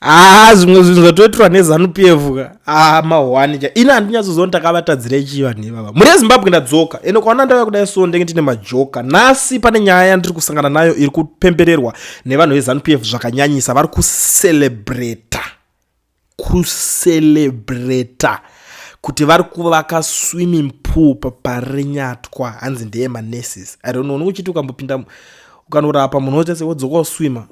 Haa, zvimwe zvinhu zvatoitirwa neZANU PF ka, haa, mahwani cha. Ini handinyatsoziva kuti ndakavatadzirei chii vanhu ivava. Mhuri yeZimbabwe, ndadzoka. Ende ukaona ndauya kudai so, ndenge ndine majoka. Nhasi pane nyaya yandiri kusangana nayo iri kupembererwa nevanhu veZANU PF zvakanyanyisa. Vari kucelebrata, kucelebrata kuti vari kuvaka swimming pool paParirenyatwa. Hanzi ndeye manurses. I don't know, unongochiti ukambopinda ukanorapa munhu woita sewodzoka uswima.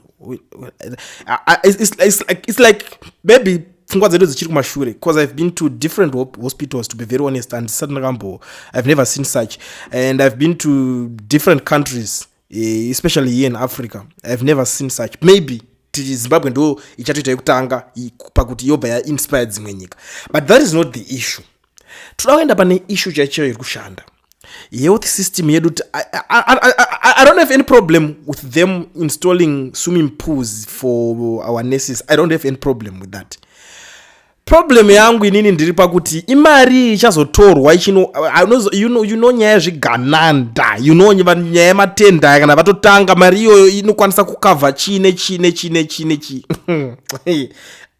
It's like maybe pfungwa dzedu dzichiri kumashure, because I've been to different hospitals, to be very honest, and ndisati ndakambo, I've never seen such. And I've been to different countries, especially here in Africa. I've never seen such. Maybe Zimbabwe ndo ichatoita yekutanga pakuti yobva yainspire dzimwe nyika, but that is not the issue. Toda kuenda pane issue chaicho iri kushanda, health system yedu. I don't have any problem with them installing swimming pools for our nurses. I don't have any problem with that. Problem yangu inini ndiri pakuti imari ichazotorwa ichino you know nyaya yezvigananda, nyaya yematenda. Kana vatotanga, mari iyoyo inokwanisa kukavha chii nechii nechii nechii nechii.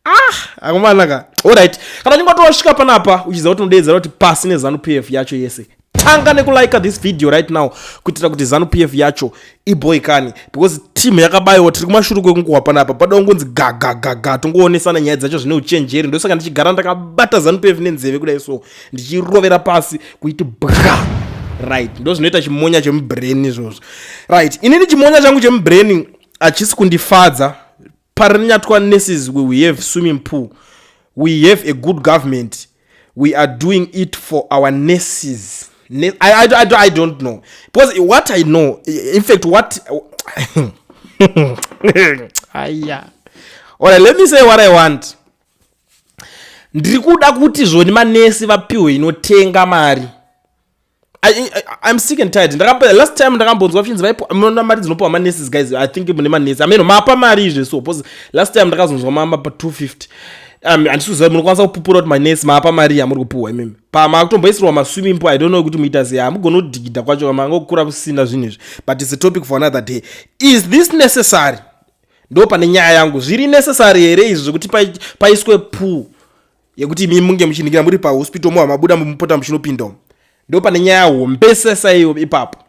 Ah, akomanaka. Alright, kana chinge panapa uchiziva kuti unodeedzera kuti pasi neZANU PF yacho yese, tanga nekulike this video right now kuitira kuti ZANU PF yacho iboikani, because team yakabayiwa. Tiri kumashure kwekunguhwa panapa, pada kungonzi gagagaga, tongoonesana nyaya dzacho zvine uchenjeri. Ndosaka ndichigara ndakabata ZANU PF nenzeve kudai so, ndichirovera pasi kuiti bwa. Right, ndo zvinoita chimonya chemubrain izvozvo. Right, inini chimonya changu chemubrain hachisi kundifadza. Parirenyatwa nurses, we have swimming pool. We have a good government. We are doing it for our nurses. I don't know, because what I know, in fact, what, aya, alright, let me say what I want. Ndiri kuda kuti zvoni manesi vapiwe inotenga mari. I'm sick and tired. Last time ndakambonzwa vachinzi vaipa mari dzinopiwa manurses. Guys, I think mune manesi ameno mapa mari izve so, because last time ndakazonzwa mama pa 250. Handisi kuziva, munokwanisa kupupura kuti manesi maapa mari yamuri kupiwa imimi pamakutomboisirwa maswimming pool. I don't know kuti muita sei, hamugoni kudhigidha kwacho, mangokura kusina zvinhu izvi, but it's a topic for another day. Is this necessary? Ndo pane nyaya yangu. Zviri necessary here izvi zvekuti paiswe pool yekuti imi munge muchiningira muri pahospital, moha mabuda mumupota muchinopinda umu? Ndo pane nyaya hombesesa iyo ipapo.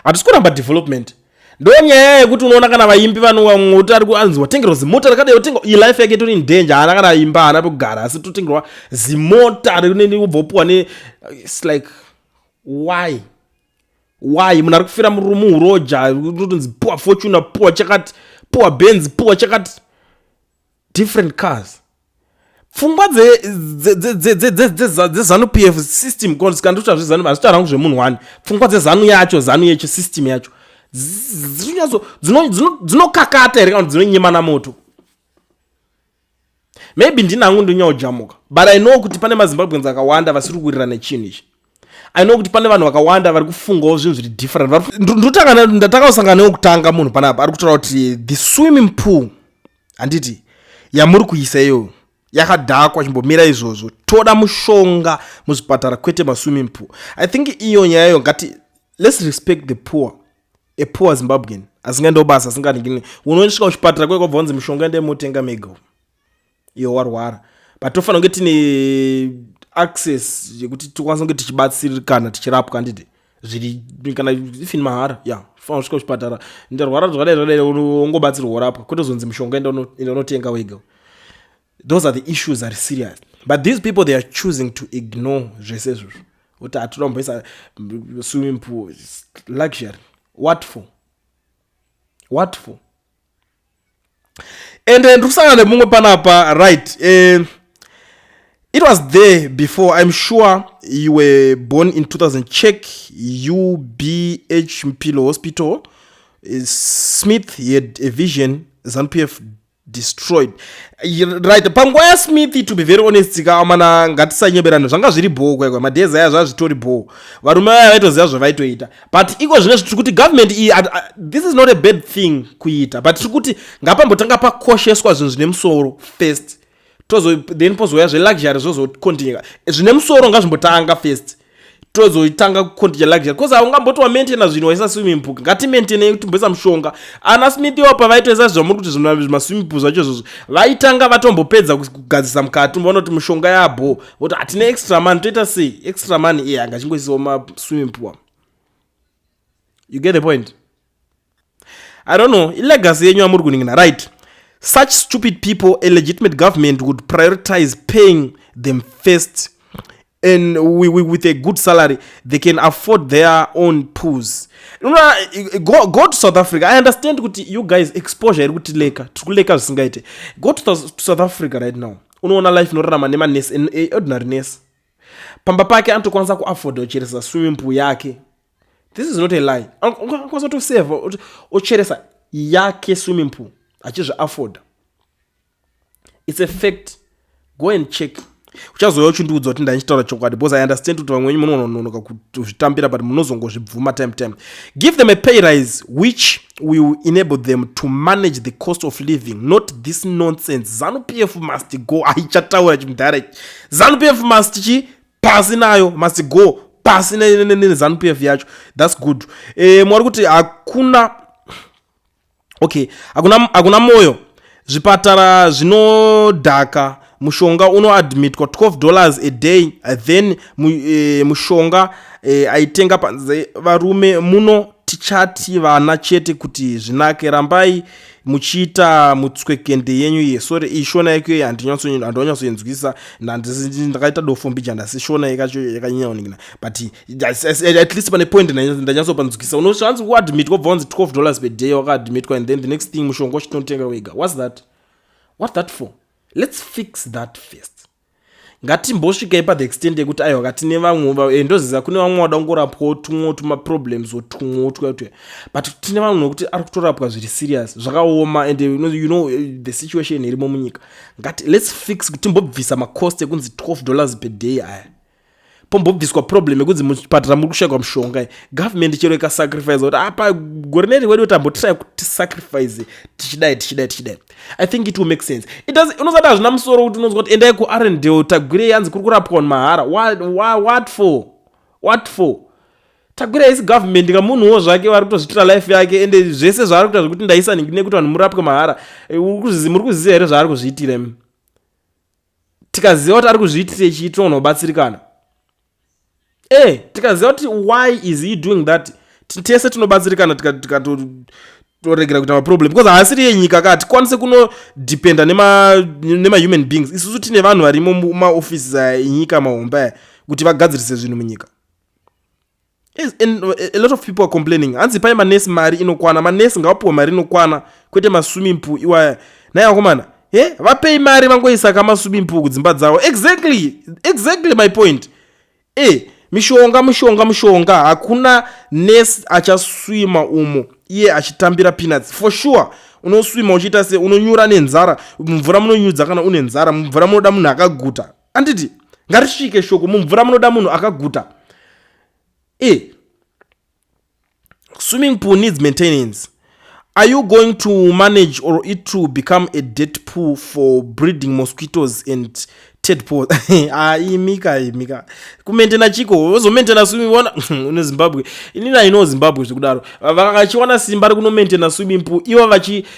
Hatisi kuramba development. Ndo nyaya yekuti unoona kana vaimbi vanomoti ari anzi watengerwa zimota rakadai, otenga, iyi life yake itori in danger. Haana kana imba, haana pekugara, asi totengerwa zimota ubva upiwa ne, it's like, why? Munhu ari kufira muroja, totonzi puwa Fortuner, puwa chakati, puwa Benz, puwa chakati, different cars. Pfungwa dzeZANU PF system, kana ndikuta zveZANU, hazvitaura hangu zvemunhu one. Pfungwa dzeZANU yacho, ZANU yecho, system yacho dzinokakata here kana kuti dzinonyimana moto? Maybe ndini hangu ndinyaojamuka, but I know kuti pane maZimbabweans akawanda vasiri kuwirirana nechinhu ichi. I know kuti pane vanhu vakawanda vari kufungawo zvinhu zviri different. Ndotanga, ndatanga kusangana newekutanga munhu panapa ari kutaura kuti the swimming pool, handiti, yamuri kuisa iyoyo yakadhakwa. Chimbomira izvozvo. Toda mushonga muzvipatara, kwete maswimming pool. I think iyo nyaya iyo ngati, let's respect the poor. A poor Zimbabwean asingaendewo basa, asinganingini, unosvika kuchipatara kwekobva wanzi mushonga ndemutenga mega iyo warwara, but tofanira kunge tine access yekuti tikwanisa kunge tichibatsirikana, tichirapwa, handiti, zviri kana even mahara ya. Fanira kusvika kuchipatara, ndarwara zvakadai zvakadai, wongobatsirwa, worapwa, kwete zonzi mushonga enda unotenga wega. Those are the issues are serious, but these people, they are choosing to ignore zvese izvozvo, kuti hatoda kumboisa swimming pool luxury. What for? What for? And ndiri kusangana nemumwe panapa. Right, it was there before. I'm sure you were born in 2000. Check UBH Mpilo Hospital. Smith, he had a vision ZANU PF destroyed. Right, panguva yaSmith, to be very honest kaamana, ngatisanyeberana, zvanga zviri bhoo kwekwe madhezi aya, zvava zvitori bhoo. Varume vaya vaitoziva zvavaitoita, but iko zvino tiri kuti government iyi, this is not a bad thing kuita, but tiri kuti ngapambotanga pakosheswa zvinhu zvine musoro first, tozo then pozouya zveluxury, zvozocontinue. Zvine musoro ngazvimbotanga first. Tozotanga kucontinue luxury, because haungamboti wamaintaina zvinhu waisa swimming pool. Ngatimaintainei kuti timboisa mushonga. Ana Smith iwo pavaitoisa zvamuri kuti zvimaswimming pool zvacho izvozvo, vaitanga vatombopedza kugadzisa mukati, umboona kuti mushonga yabho, kuti hatine extra money, toita sei extra money iye angachingoisiwa maswimming pool. You get the point? I don't know, ilegacy yenyu yamuri kuningina, right? Such stupid people. A legitimate government would prioritize paying them first, and with a good salary they can afford their own pools. Go to South Africa. I understand kuti you guys, exposure iri kutileka, tiri kuleka zvisingaite. Go to South Africa right now, unoona life inorarama nemanesi. Ordinary nurse pamba pake anotokwanisa kuafforda kucheresa swimming pool yake. This is not a lie. Anokwanisa kutosevha ocheresa yake swimming pool achizviafforda. It's a fact. Go and check. Uchazouya uchindiudza kuti ndaichitaura chokwadi, because I understand kuti vamwe venyu munononoka kuzvitambira, but munozongozvibvuma time time. Give them a pay rise which will enable them to manage the cost of living, not this nonsense. ZANU PF must go. Aichataura chimudhara. ZANU PF must chi pasi nayo, must go, pasi neZANU PF yacho. That's good. Mwari kuti hakuna, okay, hakuna moyo. Zvipatara zvinodhaka, mushonga unoadmitwa $12 a day, then mushonga aitenga panze. Varume muno tichati vana chete kuti zvinake. Rambai muchiita mutswekende yenyu iye. Sorry, iyi Shona yako iyi handonyatsoinzwisa. Ndakaita dofo mbija, ndasi Shona yakacho yakanyanya kuningina, but at least pane point ndanyatsopanzwisa. Unoshanzi kuadmitwa, bva wanzi $12 per day wakaadmitwa, and then the next thing mushonga uchitonotenga wega. What's that? What's that for? Let's fix that first. Ngatimbosvikai pathe extent yekuti aiwa, katine vamwe, ndoziva kune vamwe vada kungorapwawo tumwe tumaproblems tumwewo twatwe, but tine vamwe nokuti ari kutorapwa zviri serious, zvakaoma, and you know the situation irimo munyika. Ngati let's fix kuti timbobvisa macost ekunzi $12 per day aya, pombobviswa problem yekunzi muchipatara muri kushayikwa mushonga. Government chero ikasacrifice kuti apa gore neri wedu tambotry kuti sacrifice, tichidai, tichidai, tichidai, I think it will make sense. It does. Unosati hazvina musoro kuti unonzwa kuti endai kuArendale, Tagwirei, yanzi kuri kurapwa vanhu mahara. What for? What for? Tagwirei isi government kamunhuwo zvake, vari kutozviitira life yake, ende zvese zvaari kuita zvekuti ndaisa nekuti vanhu murapwe mahara. Muri kuziva here zvaari kuzviitira imi? Tikaziva kuti ari kuzviitira chii, tinonobatsirikana. Tikaziva kuti why is he doing that, tese tinobatsirikana, tikatoregera kuita maproblem, because haasiri yenyika ka. Tikwanise kunodependa nemahuman beings. Isusu tine vanhu varimo mumaofisi enyika mahombe aya kuti vagadzirise zvinhu munyika. Yes, and a lot of people are complaining, hanzi pai manesi mari inokwana. Manesi ngavapiwe mari inokwana, kwete maswimming pool iwaya. Nai vakomana, he, vapei mari vangoisa kamaswimming pool kudzimba dzavo. Exactly my point. Mishonga, mishonga, mishonga. Hakuna nesi achaswima umo iye achitambira peanuts. For sure, unoswima uchiita se unonyura nenzara. Mumvura munonyudza kana une nzara. Mumvura munoda munhu akaguta, anditi? Ngarisvike shoko, mumvura munoda munhu akaguta. Swimming pool needs maintenance. Are you going to manage or it to become a dead pool for breeding mosquitoes and tadpoles? Ah, imika, imika, kumaintaina chiko? Wozomaintaina swimming? Ona une Zimbabwe, inini aino Zimbabwe zvekudaro. Vachiwana simba rekunomaintaina swimming pool, ivo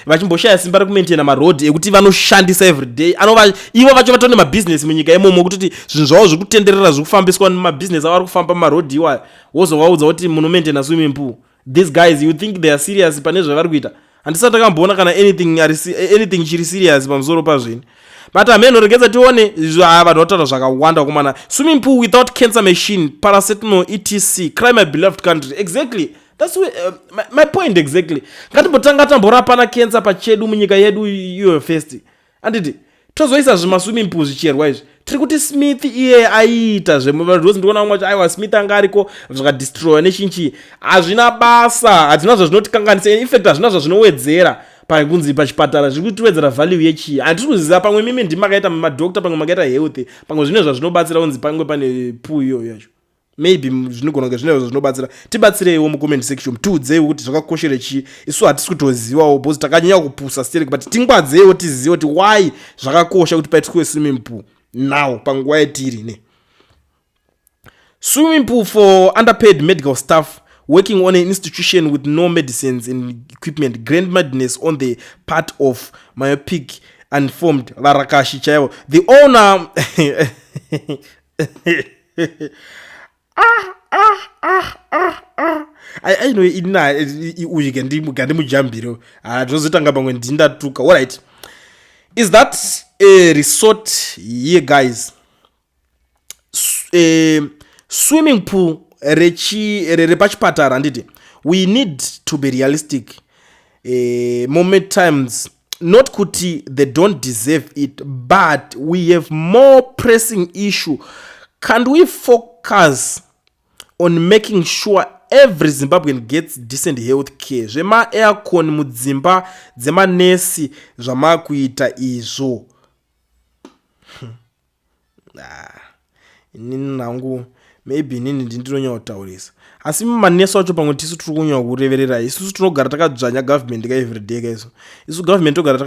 vachimboshaya simba rekumaintaina marodhi ekuti vanoshandisa everyday. Anova ivo vacho vatone mabhizinesi munyika imomo, kutoti zvinhu zvavo zviri kutenderera, zviri kufambiswa nemabhizinesi avo ari kufamba marodhi iwayo. Wozovaudza kuti munomaintaina swimming pool. These guys, you think they are serious pane zvavari kuita? Handisati takamboona kana anything chiri serious pamusoro pazvini, but hameno, regedza tione. Vanhu vataura zvakawanda kumana. Swimming pool without cancer machine, paracetamol, etc. Cry, my beloved country. Exactly, that's where, my point exactly. Ngatimbotanga tamborapana cancer pachedu munyika yedu iyoyo first, anditi? Tozoisa zvimaswimming pool zvicherwa izvi. Tiri kuti Smith iye aiita zverozi. Ndikuona vamwe vacho, aiwa, Smith anga ariko, zvikadestroya nechinchi. Hazvina basa, hazvina zvazvinotikanganisa. In fact, hazvina zvazvinowedzera pakunzi pachipatara zviri kutiwedzera value yechii, handiri kuziva. Pamwe mimi ndimi makaita madoctor, pamwe makaita health, pamwe zvine zvazvinobatsira kunzi pamwe pane pool iyoyo yacho. Maybe zvinogona kunge zvine zvinobatsira. Tibatsireiwo mucomment section, tiudzeiwo kuti zvakakoshere chii. Isu hatisi kutozivawo because takanyanya kupusa sterek, but tingwadzeiwo tizive kuti why zvakakosha kuti paitwe swimming pool now panguva yetiri ne. Swimming pool for underpaid medical staff working on an institution with no medicines and equipment. Grand madness on the part of myopic, unformed varakashi chaivo. The owner, ah, ah, ah, ah, ah. I know ina uyu gandimujambiro, tozotanga pamwe ndindatuka. Alright, is that a resort here, guys? Swimming pool repachipatara, handiti? We need to be realistic moment times. Not kuti they don't deserve it, but we have more pressing issue. Can we focus on making sure every Zimbabwean gets decent health care? Zvemaaircon mudzimba dzemanesi zvamakuita izvo. Ah, inini nangu maybe inini ndinonyanya kutaurisa, asi manesi acho pamwe tisu tiri kunyanya kureverera. Isusu tinogara takadzvanya government ka everyday kaiso. Isu government togara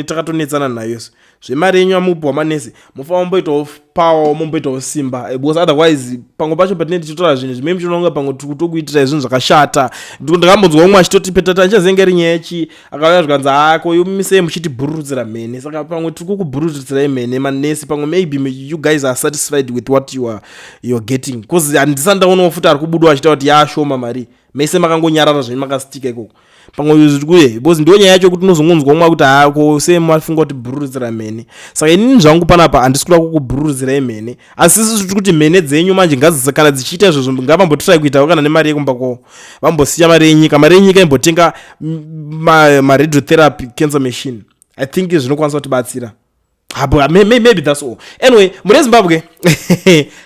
takatonetsana nayo isu. Zvemari yenyu amupiwa manesi, mufanira mumboitawo power, mumboitawo simba, because otherwise pamwe pacho patinenge tichitaura zvinhu zvimwe, muchiononga pamwe tiri kutokuitirai zvinhu zvakashata. Ndakambonzwa umwe achitoti petata ndichazenge iri nyaya yechi akauya zvikanzi, "Hako yomisei muchitibhururudzira mhene." Saka pamwe tiri kukubhururudzirai mhene manesi. Pamwe maybe you guys are satisfied with what you are getting, because handisati ndaonawo futi ari kubudwa achitaura kuti yashoma mari. Mese makangonyarara zvenyu, makasitika ikoko. Pamwe kuye, because ndo nyaya yacho kuti unozongonzwa umwe kuti, "Hako sei mafunga kuti bhururudzira mhene?" Saka inini zvangu panapa handisi kuda kukubhururudzirai mhene, asi isusu tiri kuti mhene dzenyu manje ngadzisa kana dzichiita izvozvo, ngavambotirai kuitawo kana nemari yekumba kwavo, vambosiya mari yenyika. Mari yenyika imbotenga maradiotherapy cancer machine. I think zvinokwanisa kutibatsira hapo. Maybe that's all. Anyway, mune Zimbabwe,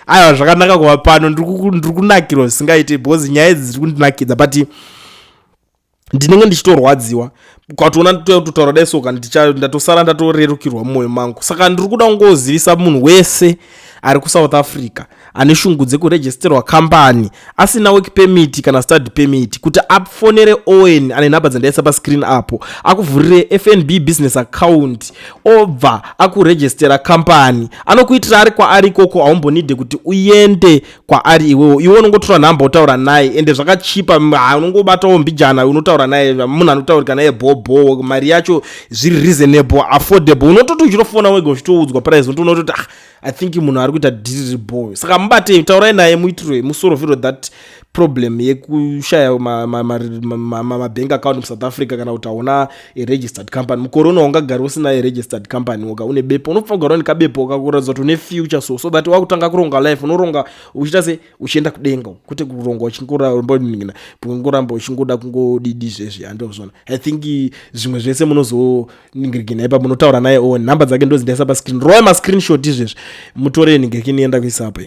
aiwa, zvakanaka kuva pano. Ndiri kunakirwa zvisingaiti because nyaya idzi dziri kundinakidza, but ndinenge ndichitorwadziwa ukatoona totaura dai soka ndatosara ndatorerukirwa mumwoyo mangu. Saka ndiri kuda kungozivisa munhu wese ari kuSouth Africa ane shungu dzekuregisterwa kambani asina work permit kana study permit kuti afonere Owen ane nhamba dzandaisa pascreen apo, akuvhurire FNB business account, obva akuregistera kambani. Anokuitira ari kwaari ikoko. Haumbonidhe kuti uende kwaari iwewo. Iwe unongotora nhamba, wotaura naye, ende zvakachipa. Unongobatawo mbijana, unotaura naye, munhu anotaurika naye bhobho. Mari yacho zviri reasonable, affordable. Unototi uchitofona wega uchitoudzwa price, unotoona kuti, "Ah, I think munhu ari kuita deal boy." Saka mubatei, taurai naye, muitirwe, musolverwe that problem yekushaya mabank account muSouth Africa kana kuti hauna aregistered company. Mukore uno ungagari usina aregistered company woga une bepo? Unofanira kugara une kabepo kakuratidza kuti une future, so that wakutanga kuronga life, unoronga uchiita se uchienda kudenga, kwete kuronga uchingoramba uchingoda kungodidi zvezvi. Handozvona. I think zvimwe zvese munozoningirikina ipa, munotaura naye. O, nhamba dzake ndodzindaisa pascreen. Rovai mascreenshot izvezvi, mutore ningirikini, enda kuisapo.